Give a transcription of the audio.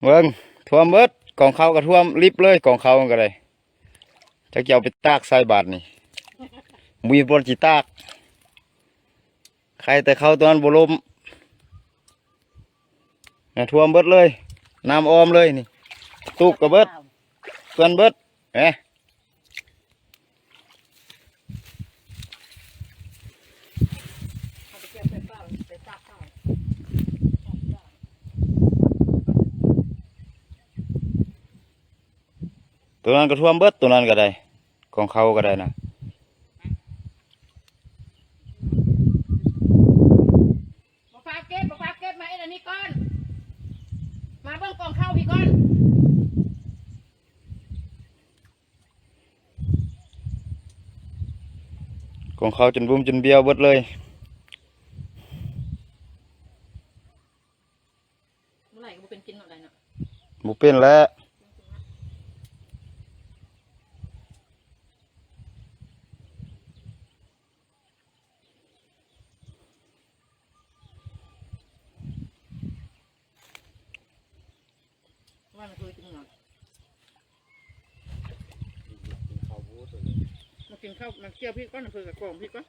ເບິ່ງ ຖ້ວມເບິດ ກອງເຂົ້າກໍຖ້ວມລິບເລີຍ ກອງເຂົ້າມັນກໍໄດ້ ຈັກຈະເອົາໄປຕາກໃສ່ບາດນີ້ ບໍ່ມີບ່ອນຊິຕາກ ໄຄແຕ່ເຂົ້າຕົວນັ້ນບໍ່ລົ້ມ ນະ ຖ້ວມເບິດເລີຍ ນ້ຳອ້ອມເລີຍນີ້ ຕູບກໍເບິດ ເປື້ອນເບິດ ເອີ. ຕົວນັ້ນກໍຖ້ວມເບິດ ຕົວນັ້ນກໍໄດ້ ຂອງເຂົາກໍໄດ້ນະ ບໍ່ຟ້າວເກັບ ບໍ່ຟ້າວເກັບ ມາເຮັດອັນນີ້ກ່ອນ ມາເບິ່ງກອງເຂົ້າພີ້ກ່ອນ. ຂອງເຂົາຈົນບຸ້ມຈົນບ້ຽວເບິດເລີຍ ບໍ່ໄຫຼກໍບໍ່ເປັນກິນເນາະ ໄດ້ເນາະ ບໍ່ເປັນແລ້ວ. ວ່າມັນຄືກິນເນາະ ກິນເຂົ້າ ມາກິນເຂົ້າ ມາກ່ຽວພີ້ກ່ອນ ເພິ່ນກໍກອງພີ້ກ່ອນ.